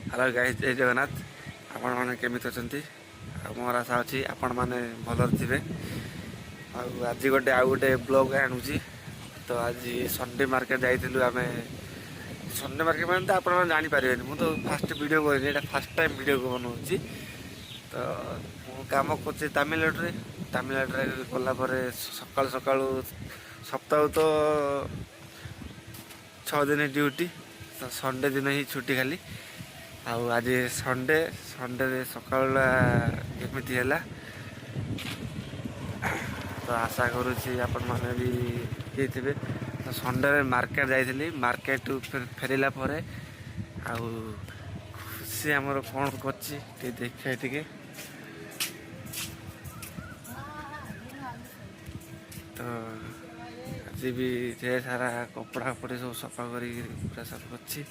Hello guys, ଜୟ ଜଗନ୍ନାଥ। ଆପଣମାନେ କେମିତି ଅଛନ୍ତି? ଆଉ ମୋର ଆଶା ଅଛି ଆପଣମାନେ ଭଲରେ ଥିବେ। ଆଉ ଆଜି ଗୋଟେ ଆଉ ଗୋଟେ ବ୍ଲଗ୍ ଆଣୁଛି। ତ ଆଜି ସଣ୍ଡେ ମାର୍କେଟ ଯାଇଥିଲୁ ଆମେ। ସଣ୍ଡେ ମାର୍କେଟ ମାନେ ତ ଆପଣମାନେ ଜାଣିପାରିବେନି। ମୁଁ ତ ଫାଷ୍ଟ ଭିଡ଼ିଓ କରିନି, ଏଇଟା ଫାଷ୍ଟ ଟାଇମ୍ ଭିଡ଼ିଓ ବନାଉଛି। ତ ମୁଁ କାମ କରୁଛି ତାମିଲନାଡ଼ୁରେ। ତାମିଲନାଡ଼ୁରେ ଗଲା ପରେ ସକାଳୁ ସକାଳୁ, ସପ୍ତାହ ତ 6 ଦିନ ଡ୍ୟୁଟି, ତ ସଣ୍ଡେ ଦିନ ହିଁ ଛୁଟି ଖାଲି। ଆଉ ଆଜି ସଣ୍ଡେ। ସଣ୍ଡେରେ ସକାଳୁଟା କେମିତି ହେଲା, ତ ଆଶା କରୁଛି ଆପଣମାନେ ବି ହେଇଥିବେ। ତ ସଣ୍ଡେରେ ମାର୍କେଟ ଯାଇଥିଲି। ମାର୍କେଟରୁ ଫେରିଲା ପରେ ଆଉ ଖୁସି ଆମର କ'ଣ କରିଛି ଟିକେ ଦେଖିବା ଟିକେ। ତ ଆଜି ବି ଯେ ସାରା କପଡ଼ା ଫପଡ଼ି ସବୁ ସଫା କରିକି ପୁରା ସଫା କରିଛି।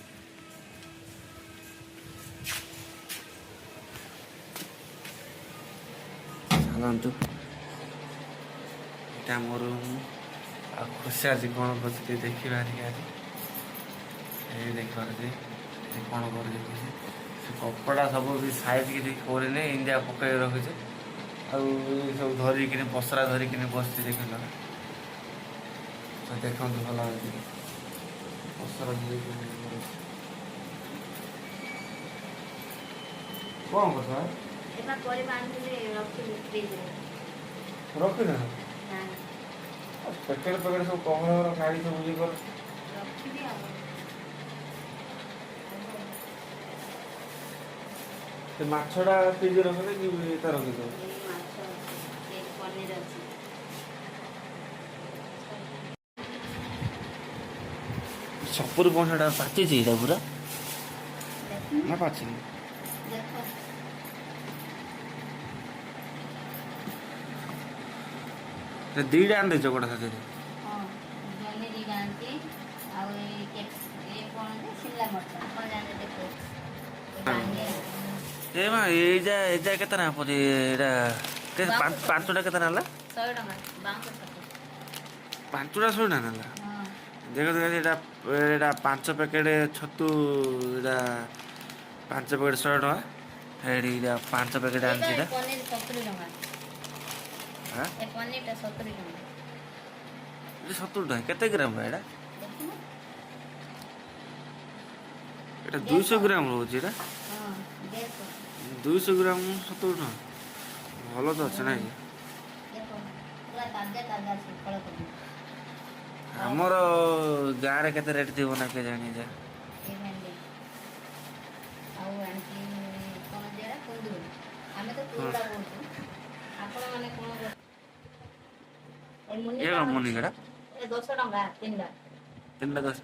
ଚାଲନ୍ତୁ, ଏଇଟା ମୋ ରୁମ୍। ଆଉ ଖୁସି ଆଜି କ'ଣ କରୁଛି ଟିକେ ଦେଖିବା ଟିକେ ଆଜି। ଏଇ ଦେଖିପାରୁଛି ସେ କ'ଣ କରୁଛି ଖୁସି। ସେ କପଡ଼ା ସବୁ ବି ସାଇଜ୍ କିଛି କରିନି, ଇଣ୍ଡିଆ ପକେଇ ରଖିଛି। ଆଉ ଏ ସବୁ ଧରିକିନି, ପସରା ଧରିକିନି ବସିଛି। ଦେଖିଲ ତ, ଦେଖନ୍ତୁ ଭଲ ଭାବରେ, ପସରା ଧରିକିନି ବସିଛି। କ'ଣ କରୁଛ? ଏବା ପରିବା ଆଣିଥିଲି, ରଖିଲି ଫ୍ରିଜରେ। ରଖିନ? ନା। ପ୍ୟାକେଟ ପ୍ୟାକେଟ ସବୁ କଭର କାଢି ସବୁ ଇଏ କର। ରଖିବି ଆଉ। ସେ ମାଛଟା ଫ୍ରିଜରେ ରଖିଲେ କି ତା ରଖିଦେବ? ଏଇ ମାଛ ଅଛି, ଏଇ ପନିର ଅଛି। ସପୁରୀ ପଣସଟା ପାଚିଛି ଏଇଟା ପୁରା? ଦେଖ। ନା, ପାଚିନି। ଦେଖ। ଏ ଦିଟା ଆଣିଦେଇଛ ଗୋଟେ ସାଥିରେ? ହଁ, ଜହ୍ନି ଦିଟା ଆଣିଛି ଆଉ ଏଇ ଏ କ'ଣ ଯେ ଶିମଲା ମରିଚ, ଆପଣ ଜାଣିଲେ। ଦେଖ, ଏ ବାଙ୍ଗିଆ। ଏ ମା, ଏଇ ଯା ଏ ଯା କେତେ ଟଙ୍କା ପଡି ଏଇଟା? କେତେ? ପାଞ୍ଚଟା କେତେ ନେଲା? 100 ଟଙ୍କା, ବାଉଁଶ ଛତୁ। ପାଞ୍ଚଟା 100 ଟଙ୍କା ନେଲା? ହଁ। ଦେଖ ଦେଖ, ଏଇଟା ଏଇଟା 5 ପ୍ୟାକେଟ ଛତୁ। ଏଇଟା 5 ପ୍ୟାକେଟ 100 ଟଙ୍କା। ଏଇଠି ଏଇଟା 5 ପ୍ୟାକେଟ ଆଣିଛି। ଏଇଟା ଏଇଟା ପନିର 70 ଟଙ୍କା। ହାଁ? ଏ ପନିରଟା 70 ଟଙ୍କା। ଏଇଟା 70 ଟଙ୍କା। କେତେ ଗ୍ରାମ ଏଇଟା? ଦେଖୁନ। ଏଇଟା 200 ଗ୍ରାମ ରହୁଛି ଏଇଟା। ହଁ, 150। 200 ଗ୍ରାମ 70 ଟଙ୍କା। ଭଲ ତ ଅଛି ନାଇଁ କି? ଦେଖ, ପୁରା ତାଜା ତାଜା ଅଛି ଫଳକୋବି। ଆମର ଗାଁରେ କେତେ ରେଟ୍ ଥିବ ନା କେ ଜାଣି ଯା। ଏ ଭେଣ୍ଡି ଆଉ ଆଣିଛି କ'ଣ ଯେ ଏଇଟା କୁନ୍ଦୁରୁ। ଆମେ ତ କୁନ୍ଦୁରା କହୁଛୁ, ଆପଣମାନେ କ'ଣ? ଏ ଏ ମୁନିକା। କଣ ମୁନିକାଟା? ଏ 10 ଟଙ୍କା ତିନିଟା। ତିନିଟା 10?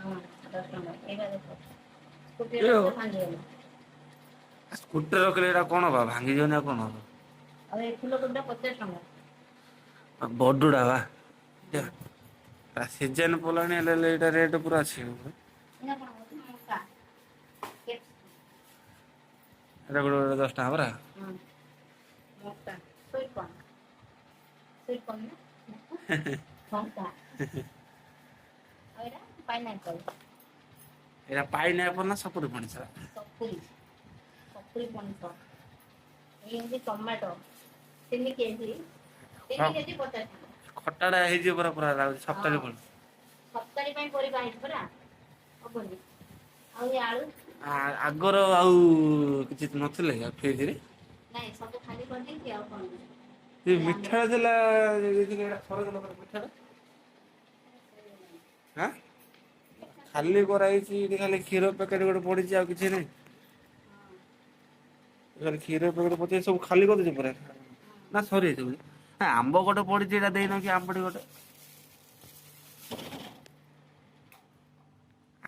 ହଁ, 10 ଟଙ୍କା। ଏଇଟା ଦେଖ, ସ୍କୁଟି ଏ ରଖିଲେ ଭାଙ୍ଗିଗଲା। ସ୍କୁଟି ରଖିଲେ ଏଇଟା କ'ଣ ହବ? ଭାଙ୍ଗିଯିବନି ଆଉ କ'ଣ ହବ? ଆଉ ଏ ଫୁଲକୋବିଟା 50 ଟଙ୍କା। ବଡଟା ବା ସିଜନ ପଲାଣି, ହେଲେ ହେଲେ ଏଇଟା ରେଟ୍ ପୁରା ଅଛି। ଏଇଟା କ'ଣ କହୁଛୁ, ମକା। ଏଇଟା ଗୋଟେ ଗୋଟେ 10 ଟଙ୍କା ପରା? ହଁ, ମକା, ସୁଇଟ୍ କର୍ନ। ସୁଇଟ୍ କର୍ନ ନା ମକା। ଆଉ ଏଇଟା ପାଇନାପଲ୍। ଏଇଟା ପାଇନାପଲ୍ ନା ସପୁରୀ ପଣସ? ସପୁରୀ, ସପୁରୀ ପଣସ। ଏଇ ହେଉଛି ଟମାଟୋ, 3 କେଜି, 3 କେଜି 50 ଟଙ୍କା। ଖଟାଟା ହେଇଯିବ ପୁରା ପୁରା ଲାଗୁଛି ସପ୍ତାହେ ପରେ। ସପ୍ତାହେ ପାଇଁ ପରିବା ହେଇଛି ପରା, ହବନି। ଆଉ ଏ ଆଳୁ। ଆଗର ଆଉ କିଛି ନଥିଲେ ଫ୍ରିଜରେ? ନାଇଁ, ସବୁ ଖାଲି କରିଦେଇଛି, ଆଉ କ'ଣ? ଏ ମିଠାଟା ଥିଲା ଦେଇଥିଲି, ଏଇଟା ସରିଗଲା ପରେ ମିଠାଟା। ହାଁ, ଖାଲି କରାହେଇଛି ଏଠି। ଖାଲି କ୍ଷୀର ପ୍ୟାକେଟ ଗୋଟେ ପଡିଛି, ଆଉ କିଛି ନାହିଁ। ଖାଲି କ୍ଷୀର ପ୍ୟାକେଟ ପଡିଛି। ସବୁ ଖାଲି କରିଦେଇଛି ପୁରା ନା ସରିଯାଇଛି ବୋଧେ? ହଁ, ଆମ୍ବ ଗୋଟେ ପଡିଛି। ଏଇଟା ଦେଇନ କି ଆମ୍ବଟି ଗୋଟେ?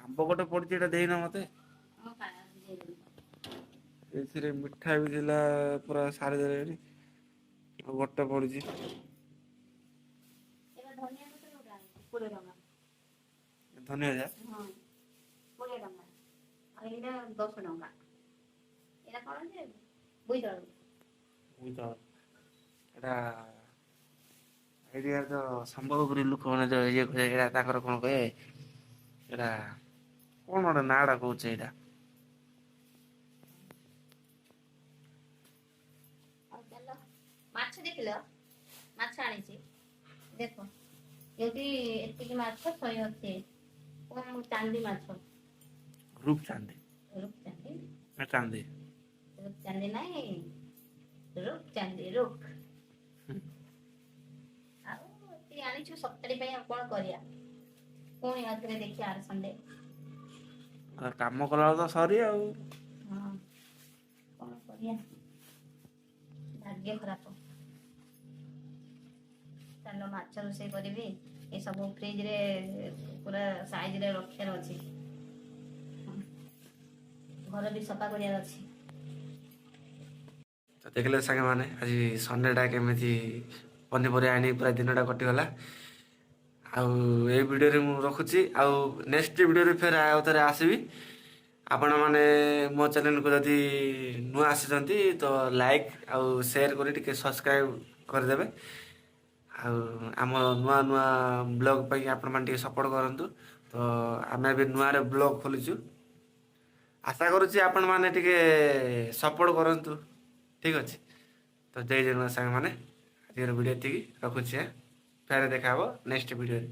ଆମ୍ବ ଗୋଟେ ପଡିଛି, ଏଇଟା ଦେଇନ ମତେ? ହଁ, ଦେଇଦେବି। ଏଥିରେ ମିଠା ବି ଥିଲା, ପୁରା ସାରିଦେଲେଣି। ଆଉ ଗୋଟେ ପଡିଛି। ଏଇଟା ଧନିଆ ପତ୍ର ଗୋଟେ ଆଣିଛି 20 ଟଙ୍କା। ଧନିଆ ଯା। ହଁ, 20 ଟଙ୍କା। ଆଉ ଏଇଟା 10 ଟଙ୍କା। ଏଇଟା କ'ଣ ଯେ ବୋଇତାଳୁ। ଏଇଟା ଏଇଠିକାର ତ ସମ୍ବଲପୁରୀ ଲୋକମାନେ ଯୋଉ ଇଏ କହିବେ, ଏଇଟା ତାଙ୍କର କ'ଣ କହିବେ? ଏଇଟା କ'ଣ ଗୋଟେ ନାଁଟା କହୁଛି ଏଇଟା। ଚାଲ, ମାଛ ଦେଖିଲ, ମାଛ ଆଣିଛି ଦେଖ। ଯଦି ଏତିକି ମାଛ 180, କଣ ଚାନ୍ଦି ମାଛ? ରୂପ ଚାନ୍ଦି। ରୂପ ଚାନ୍ଦି। ନା ଚାନ୍ଦି? ରୂପ ଚାନ୍ଦି ନାଇଁ, ରୂପ ଚାନ୍ଦି, ରୁକ୍। ଆଉ ଏତିକି ଆଣିଛୁ ସପ୍ତାହେ ପାଇଁ, ଆଉ କଣ କରିବା? ପୁଣି ଆଉଥରେ ଦେଖିବା ଆର ସଣ୍ଡେ। କାମ କଲା ତ ସରି ଆଉ। ହଁ, କଣ କରିବା, ଭାଗ୍ୟ ଖରାପ। ଚାଲ, ମାଛ ରୋଷେଇ କରିବି। ଏସବୁ ଫ୍ରିଜରେ ପୁରା ସାଇଜରେ ରଖିବାର ଅଛି। ହଁ। ଘର ବି ସଫା କରିବାର ଅଛି। ତ ଦେଖିଲେ ସାଙ୍ଗମାନେ, ଆଜି ସଣ୍ଡେଟା କେମିତି ପନିପରିବା ଆଣି ପୁରା ଦିନଟା କଟିଗଲା। ଆଉ ଏଇ ଭିଡ଼ିଓରେ ମୁଁ ରଖୁଛି, ଆଉ ନେକ୍ସଟ ଭିଡ଼ିଓରେ ଫେର ଆଉ ଥରେ ଆସିବି। ଆପଣମାନେ ମୋ ଚ୍ୟାନେଲକୁ ଯଦି ନୂଆ ଆସିଛନ୍ତି ତ ଲାଇକ୍ ଆଉ ସେୟାର କରି ଟିକେ ସବସ୍କ୍ରାଇବ୍ କରିଦେବେ। ଆଉ ଆମ ନୂଆ ନୂଆ ବ୍ଲଗ୍ ପାଇଁ ଆପଣମାନେ ଟିକେ ସପୋର୍ଟ କରନ୍ତୁ। ତ ଆମେ ଏବେ ନୂଆରେ ବ୍ଲଗ୍ ଖୋଲିଛୁ, ଆଶା କରୁଛି ଆପଣମାନେ ଟିକେ ସପୋର୍ଟ କରନ୍ତୁ। ଠିକ୍ ଅଛି ତ, ଜୟ ଜଗନ୍ନାଥ ସାଙ୍ଗମାନେ। ଆଜିର ଭିଡ଼ିଓ ଏତିକି ରଖୁଛି। ଫେର ଦେଖା ହେବ ନେକ୍ସଟ ଭିଡ଼ିଓରେ।